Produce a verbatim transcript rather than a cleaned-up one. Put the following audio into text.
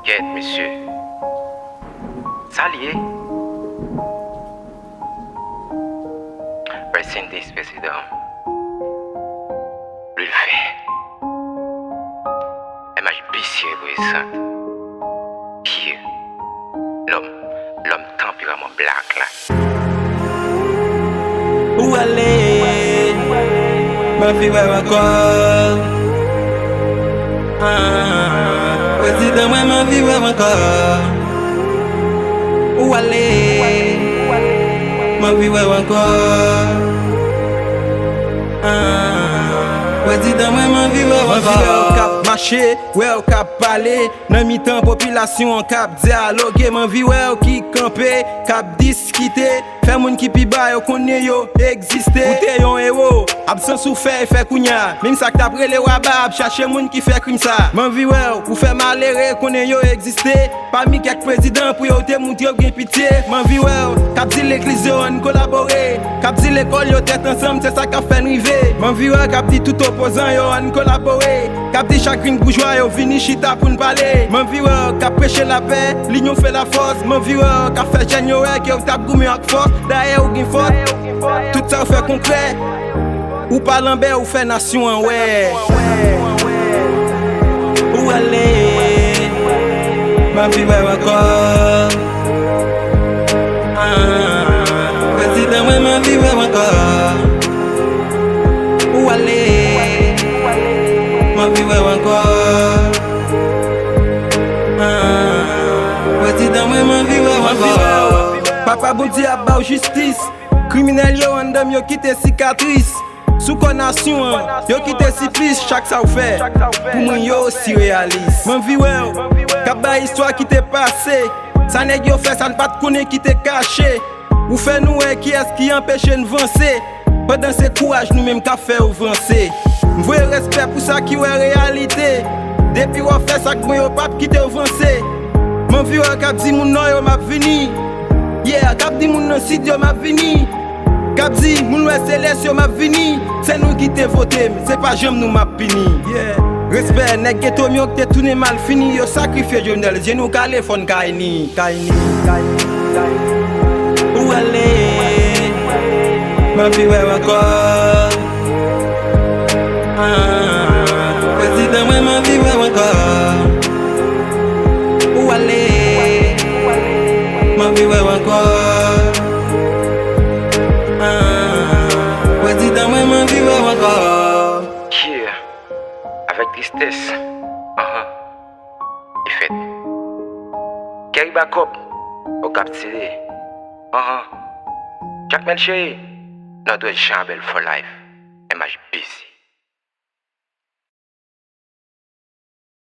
Kèt, mesye. Sa l ye? Rest in peace, prezidan. Lil fè. M H B C reprezant. Pye. Lòm, lòm tanperaman blak la. Ou ale, m anvi wè w ankò. Ah, prezidan mwen, m anvi wè w ankò. Ou ale, m anvi wè w ankò. Ah, prezidan mwen, m anvi wè w ankò. M anvi wè w k ap mache, wè w k ap pale nan mitan popilasyon an, k ap dyaloge. M anvi wè w ki kanpe, k ap diskite. Fè moun ki pi ba yo konnen yo egziste. Ou te yon ewo, absans ou fè efè kounya. Menm sa k t ap rele w aba ap chache moun ki fè krim sa. M anvi wè w, ou fè malere konnen yo egziste. Pami kèk prezidan pou yo te moutre w gen pitye. M anvi wè w k ap di legliz yo ann kolabore, k ap di lekòl yo tèt ansanm, se sa k ap fè n rive. M anvi wè w k ap di tout opozan yo ann kolabore, k ap di chak grenn boujwa yo vini chita pou n pale. M anvi wè w k ap preche lapè, linyon fè lafòs. M anvi wè w k ap fè jèn yo wè ke w t ap goumen ak fòs, dayè ou gen fòs. Tout sa w fè konkrè. Ou pa lanbè, ou fè nasyon an wè. Ou ale, m anvi wè w ankò. Ah, prezidan mwen, m anvi wè w ankò. Ou ale, m anvi wè w ankò. Ah, prezidan mwen, m anvi wè w ankò. Papa Bondye ap ba w jistis. Kriminèl yo anndan m yo kite sikatris sou kò nasyon an. Yo kite siplis, chak sa w fè pou mwen yo sireyalis. M anvi wè w k ap bay istwa ki te pase. Sa nèg yo fè, sa n pa t konnen ki te kache. Ou fè nou wè kiyès ki anpeche n vanse, pandan se kouraj nou menm k ap fè yo vanse. M voye respè pou sa ki wè reyalite. Depi w ap fè sa k bon, yo p ap kite w vanse. M anvi wè w k ap di moun nò yo m ap vini. Yeah, k ap di moun nan sid yo m ap vini. K ap di moun lwès selès yo m ap vini. Se nou ki te vote m, se pa janm nou m ap pini. Yeah. Respè, nèg geto m yo k te tounen malfini, yo sakrifye Jovenel, je nou kale, fò n kay ni. Kay ni, kay ni, kay ni. Ou ale, m anvi wè w ankò. Ah, prezidan mwen, m anvi wè w ankò. Ou ale, m anvi wè w ankò. Ah, prezidan mwen, m anvi wè w ankò. Yeah, avèk tristès. Ahan. Li fèt. Kerry Backup, au Cap City. Ahan. Jack Melchie, Nord-Ouest Chabel for life. M H B C.